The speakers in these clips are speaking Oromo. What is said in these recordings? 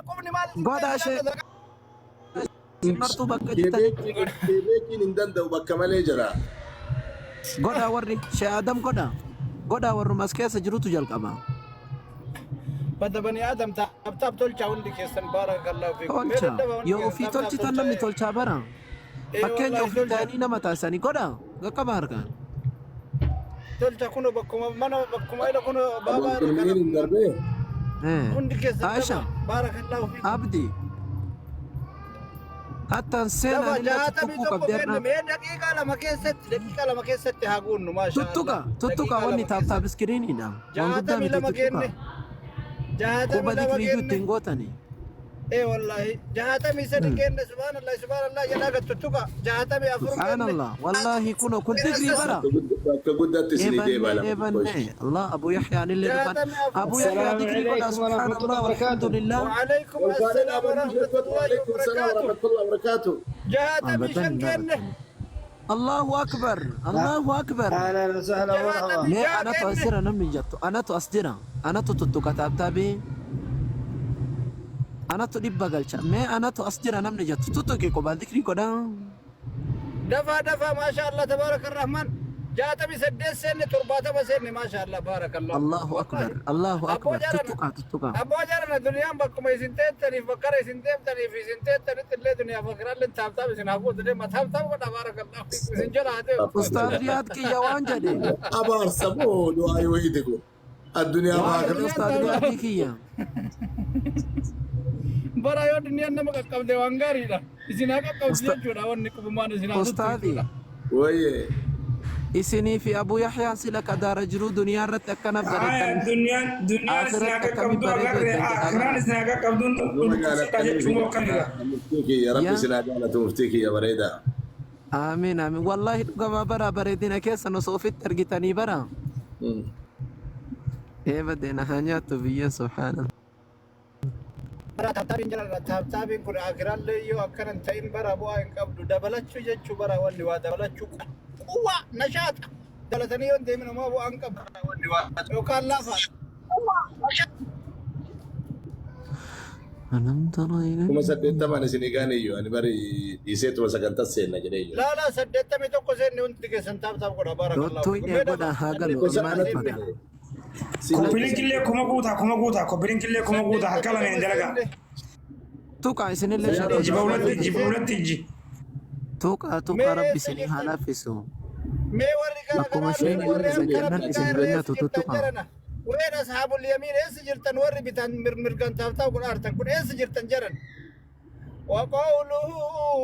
Qubni maal isin Godhaa ta'e ishee isin martuu bakka jirtanitti. Keebeekiin hin danda'u bakka malee jira. Godhaa warri Shee Adam godhaa. Godhaa warruma as keessa jirutu jalqaba. Bada bani Adam taap taap tolchaa hundi keessan baarakallahu fiikum. Mee Tolcha. daddaba hundi Yoo keessan ofii taap taap tolchitan tolchaa. namni tolchaa bara. Ee Fakkeenya wallaahi ofii tolcha. ta'anii nama taasisanii godhaa. Qaqqaba harkaan. Tolcha kuno bakkuma mana bakkuma ila kuno baabaa irra kana Abonqilmiin hin darbee. Eh. hundi keessan Aisha, dafa baarakallahu fiikum. Abdi, hattaan Dafa seenaan illee jaatamii tuttuquu tokko qabdi kenne har'a. mee daqiiqaa 2 keessatti daqiiqaa 2 keessatti haa guunnu maasha Tuttuqa, Allah. tuttuqa Daqiiqaa wanni lama taap taap keessatti. iskiriiniidha. Waan guddaa Jaatamii miti lama tuttuqa. kenne. Quba Jaatamii lama dikriyyuu kenne. ittiin gootani. Ee wallaahi 63 kenne subhaanallah subhaanallah jedhaa gad tuttuqa 64 kenne. Subhaanallah. Wallaahi kuno kun dikrii bara. Bakka guddaatti isinii deemaa Eebannee lama xiqqoo eebannee. ishee. Allah Abu Yahyaa illee dhufan. 64. Abu Yahyaa السلام dikrii godha عليكم ورحمة الله subhaanallah وبركاته. walhamdulillah. وعليكم Olfaaneen السلام amanuu ورحمة sheekota الله waalaikum salaam وبركاته. warahmatullahi wabarakaatu. 65 Abadan kenne. Allahu akbar. Allahu akbar. أهلا وسهلا ومرحبا. Jaatamii Mee jaha anatu as kenne. jira namni hin jettu. Anatu as jira. Anatu tuttuqa taaptaabii. Anatu dhibba galcha. Mee anatu as jira namni jettu. Tuttuqi qubaan dikrii godhaa. Dafaa dafaa maasha Allah tabaaraka rahmaan. 68 seenne 70 seenne maasha Allah baarakallahu. Allahu akbar. Allahu Abboo akbar. jarana. Tuttuqaa tuttuqaa. Abboo jarana duniyaan bakkuma isin teettaniif bakkara isin deemtaniif isin teettanitti illee duniyaa fakiraallee taap taap isin haa gootu deema taap taap godha baarakallahu isin jala haa deemu. Ustaaz Riyaad kiyya waan jedhe. Abaarsa moo du'aa yoo hiite kun? Addunyaa Waan jedhe baakira. Ustaaz Riyaadii kiyya. Bara yoo duniyaan nama qaqqabde waan gaariidha. Isin haa qaqqabdu jechuudha wanni qubumaan isin haa tuttu Ustaazi. jechuudha. Wayyee. Isinii fi Abu Yahyaan sila qadaara jiruu duniyaa irratti akkana Aya bareeddan. duniyaan duniyaan isin Akhiratti akka akkamii qabdu bareedu agarre eddan jedhaa akiraan bara. isin akka qabduun Nama dhukkubsataa jaalatanii jechuun moo akkamidha? muftii kiyya rabbi Yaa. isin haa jaalatu muftii kiyya bareedaa. Amiin amiin. Wallaahi dhugamaa bara bareedina keessan osoo ofitti argitanii bara. Ee baddeena haa nyaattu biyyeen subhaanallah. Bara taaptaabiin jala taaptaabiin kun akiraallee yoo akkana hin ta'in bara bu'aa hin qabdu dabalachuu jechuu bara wanni waa dabalachuu quwwaa nashaaxa dabalatanii yoo hin deemin homaa bu'aa hin qabu yookaan laafaa. Alam tara ila 80,000 isinii gaaniyyuu ani bari dhiiseetuma sagantaa seenna jedhee jiru. Laala 81 seenne hundi keessan taap taap godha baarakallahu. Tuttuun godha haa galu Gosa maaliif anatti maqaa. fide. Koppilinkillee kuma guutaa kuma guutaa koppilinkillee kuma guutaa harka lameen dalagaa. Tuqa isinillee Ijji sharoota. ba'ulatti ijji ba'ulatti ijji. Tuqa tuqa rabbi isinii haa laaffisu. Mee warri gara Akkuma garaa isheen warri isin harka kennan bitaa isin irra eessa nyaatu jirtan tuttuqa. jarana. Ween ashaabul yamiin eessa jirtan warri bitaan mirgaan taap taap godha hartan kun eessa jirtan jaran. وقوله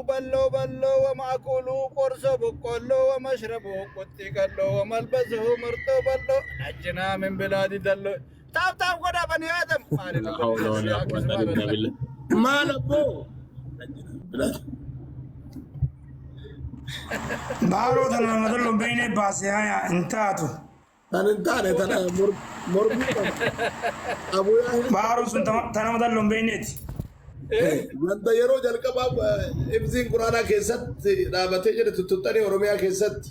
بلو بلو ومأكله قرص بقلو ومشربه قطي قلو وملبسه مرتو بلو نجنا من بلاد دلو تاب تاب قد بني آدم لا حول ولا قوة إلا بالله. Maal abboo? Baaroo tana nama tolloon beeknee baase haya hin taatu. Tan hin taane tana mormuu qaba. Abuu Yaahyaa Baaroo sun tana nama tolloon beekneeti. wanta yeroo jalqabaa ibsiin quraanaa keessatti dhaabatee jedhe tuttuqxanii Oromiyaa keessatti.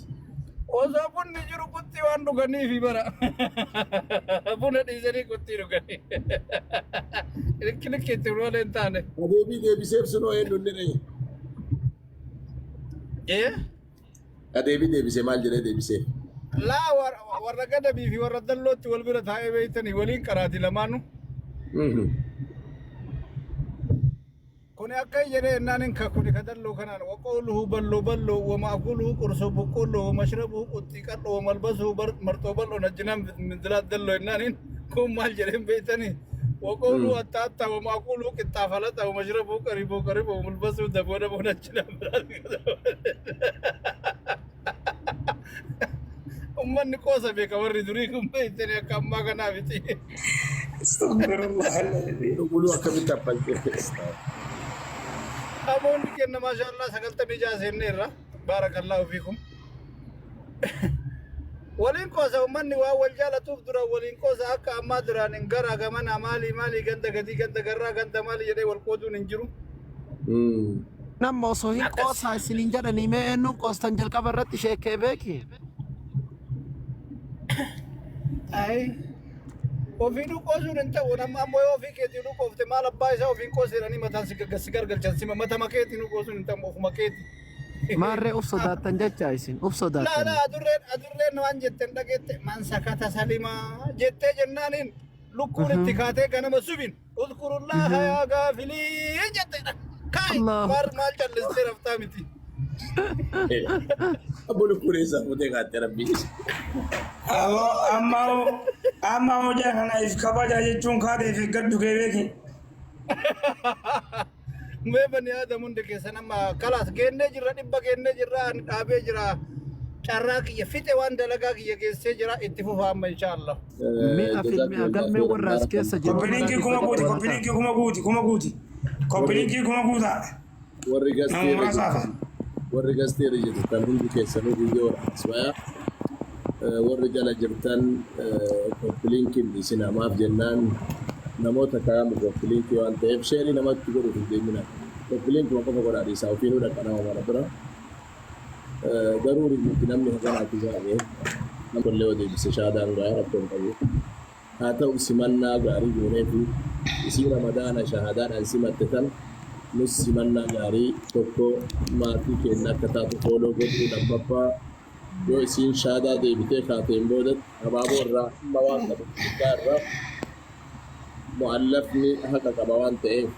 Osoo bunni jiru quttii waan dhuganiifi bara. Buna dhiisanii quttii dhuganii. Likki likki itti malee hin taane. Adeebii deebiseef sunoo eenyu inni dha'e? Eh? Adeebii deebisee maal jedhee deebisee? Laa warra gadabii fi warra dallootti wal bira taa'ee beektanii waliin qaraati lamaanu. Kuni akka jedhee ennaan hin kuni ka dalloo kanaan waqooluhu balloo balloo wa ma'akuluhu qursoo boqqolloo wa mashrabuhu quxxii qal'oo wa malbasuhu marxoo bal'oo najjinaan mindilaat dalloo ennaan hin kun maal jedheen beektanii waqooluhu atta atta wa ma'akuluhu qixxaa falaxa wa mashrabuhu qariboo qariboo wa malbasuhu daboo daboo najjinaan mindilaat. Ummanni qoosa beeka warri durii kun beektanii akka ammaa kanaa miti. Astaghfirullah alazim. Buluu akkamitti affaltee? Namoonni kenna maashaallah 96 seenneerra. Baarakallaahu fiikum. Waliin qoosa ummanni waan wal jaalatuuf duraan waliin qoosa akka ammaa duraan hin gara gamana maalii maalii ganda gadii ganda garraa ganda maalii jedhee wal qooduun hin jiru. Nama osoo hin qoosaa isiniin jedhanii mee eenyuun qoostan jalqaba irratti sheekkee beeki. Ay. Ofiinuu qoosuun hin ta'u nama ammoo yoo ofii keetiinuu qoofte maal abbaa isaa ofiin qooseedhanii mataan si gargalchan sima matama keetiinuu qoosuun hin ta'u ofuma keeti. Maarree uf sodaattan jecha isin uf Laa sodaattan. laa adurreen waan jetten dhageette man sakata salimaa jettee jennaaniin lukkuun itti kaatee ganama subin uzkurullaha yaa gaafilii jettedha. Kaay Allahu maal maal callistee raftaa miti. Abbo lukkuun eessaa fuutee kaatte rabbii. Aboo amma amma hojii kana if kabaja jechuun kaatee fi gaddu kee beeki. Mee bani aadam hundi keessan amma kalaas geennee jirra 100 geennee jirra ani dhaabee jira carraa kiyya fixe waan dalagaa kiyya geessee jira itti fufa amma inshaallah. Mi'a fi mi'a galmee warra as keessa jiru mara Koppiliinkii dhibba kuma guuti tokko haa koppiliinkii taatu. kuma guuti kuma guuti. Koppiliinkii kuma guutaa. Warri Nama gastii irra muraasaaf. jirtan warri gastii irra jirtan hundi keessanuu viidiyoodha asbaya warri jala jirtan koppiliinkiin isin hamaaf jennaan namoota kaayamu koppiliinkii waan ta'eef sheerii namatti godhuuf hin deemina koppiliinkii qofa godhaa dhiisaa ofiinuu dhaqa nama mara bira garuu nuti namni haganaati gaane nama tollee yoo deebise shaadaan gahaa rakkoo hin qabu. Haa ta'u simannaa gaarii gooneefi isii ramadaana shahaadaadhaan simatte tan nus simannaa gaarii tokko maatii keenna akka taatu fooloo godhuu lammaffaa yoo isiin shaadaa deebitee kaateen boodatti abaaboo irraa hamma waan qabu guddaa irraa mu'allafni haqa qaba waan ta'eef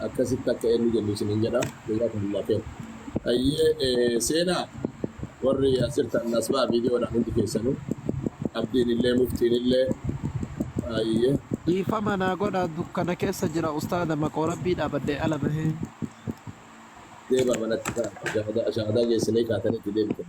akkasitti akka eenyu jennu isiniin jedha jazakumullah kheer hayyee seenaa warri as jirtan as ba'a viidiyoodhaan hundi keessanuu abdiin illee muftiin illee hayyee Dhiifama naa godhaa dukkana keessa jira ustaada maqoo rabbii dhaabadhee ala bahee. Deemaa manatti ta'a shahaadaa geessinee kaatanii itti deebitan.